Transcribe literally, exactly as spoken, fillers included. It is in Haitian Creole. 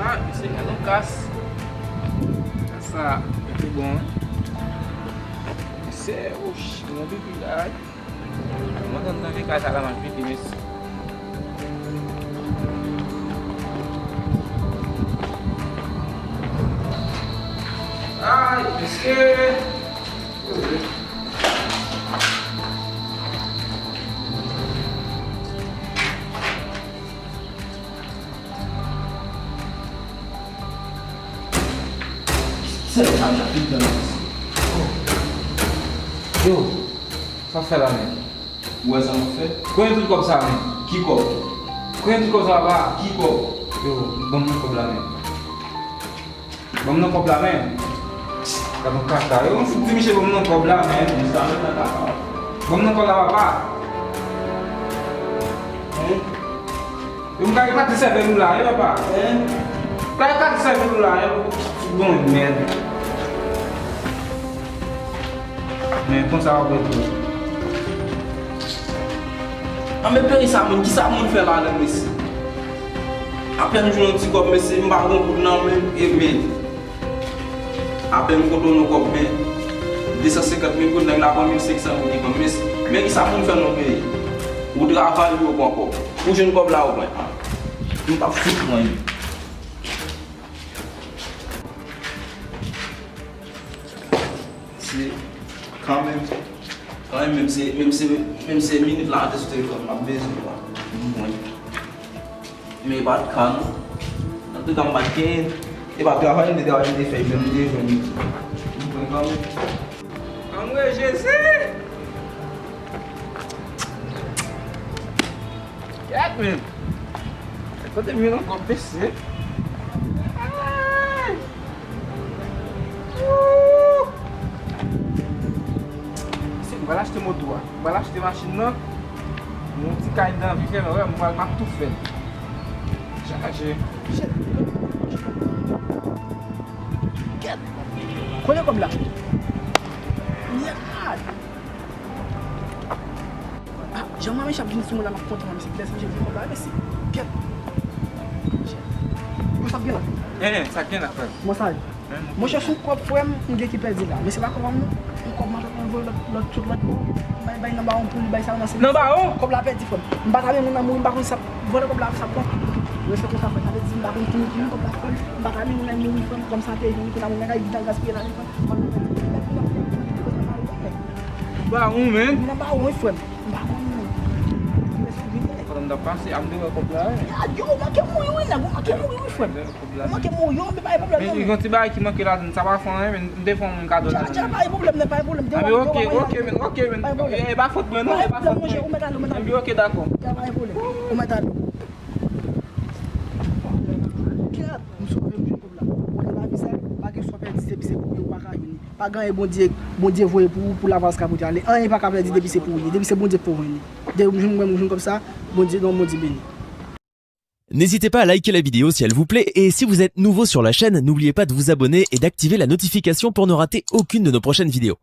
Ah, misye gen yon kas. Sa, li bon. Misye, ouch, mwen pipi la. Mwen tann nan vye kay sa la, mwen pipi, mesye. Ay, mesye. Sèl sa m ap viv nan mesi. Yo, sa fè la menm. Ou wè sa m ap fè? Kote tout kòb sa menm? Ki kòb? Kote tout kòb sa papa? Ki kòb? Yo, ban m nan kòb la menm. Ban m nan kòb la menm. Gad yon kaka. Yo, m fout di misye ban m nan kòb la menm. Ban m nan kòb la papa. M ka kate sèvèl ou la, e papa. M ka kate sèvèl ou la, e bon mèd. Men konsa w ap ret. Anben peyi sa moun, kisa moun fè ladan mesye? Apèn m jwenn yon ti kòb mesye, m pa gon goud nan men m, e men. Apèn m kote w nan kòb men, de san senkant mil goud, nèg la pran mil senk san goud li ban m. Men, men kisa moun fè nan peyi? Ou travay, ou pran kòb. Ou jwenn kòb la, ou pran. M p ap fout pran li. Se kanmenm, kanmenm, menm se, menm se, menm se minit la, rete sou telefòn, m ap bezwen w la. M pran li. Men e pa t ka non. Antouka, m pa t genyen. E pa travay m te travay, m te fè, men m te jwenn li. M pran kanmenm. Anmwe Jezi! Kèt, men! Kote m jwenn ankò mesye? Ay! Woo! Mesye, m pral achte moto a. M pral achte machin nan. Yon ti kay nan vi fè, wè, m pral, m ap tou fè. Chaje. Kèt. Kote kòb la? Mèd. Ah, jan mwen menm ap vin sou mwen la, m ap kontan, mesye. Lè sa, jwenn kòb la, mesye. Kèt. Yo, sa gen la. Eh, sa gen la, frè. Mwen sa. Monchè, sou kòb frè m, m gen ki pèdi la. Men se pa kòb pa m non. Yon kòb m ap voye lòt, lòt, tout lòt bò. Bay, bay nan bawon pou li, bay sa nan se. Nan bawon? Kòb la pèdi frè m. M pa ta renmen moun nan mouri, m pa konn sa. Vòlè kòb la, sa pran. Mwen fè konsa frè m. Sa vle di m pa konn ki moun ki moun kòb la frè m. M pa ta renmen moun nan mouri frè m. Kòm sa te ye, moun nan kay di nan gaspiye la frè m. Kòb la pèdi. Bawon, men. Nan bawon, wi frè m. M pa konn non. Kote m t ap pase, a m te wè kòb la, wi. Yo, ou manke mouri, wi, nèg, ou manke mouri, wi, frè m. Ou manke mouri, yo, men pa gen pwoblèm, non. Men yon ti bagay ki manke ladan, sa pa fè anyen, men m te fè yon moun kado ladan. Dja, dja, pa gen pwoblèm, non, pa gen pwoblèm. Anben, oke, oke, men, oke, men. E pa fòt mwen, non, e pa fòt mwen. Anben, oke, dakò. Dja, pa gen pwoblèm. Ou mèt ale. Kèt, m sove m jwenn kòb la. Ou konnen lavi sa, pa gen sa w pèdi depi se pou ou, ou pa ka jwenn li. Pa gen anyen Bondye, Bondye voye pou ou, pou lavalans ka pote ale. Anyen pa ka pèdi depi se pou ou ye. Depi se Bondye k fè w jwenn li. Depi m jwenn mwen, m jwenn kòb sa, Bondye, non, Bondye beni. N'hésitez pas à liker la vidéo si elle vous plaît et si vous êtes nouveau sur la chaîne, n'oubliez pas de vous abonner et d'activer la notification pour ne rater aucune de nos prochaines vidéos.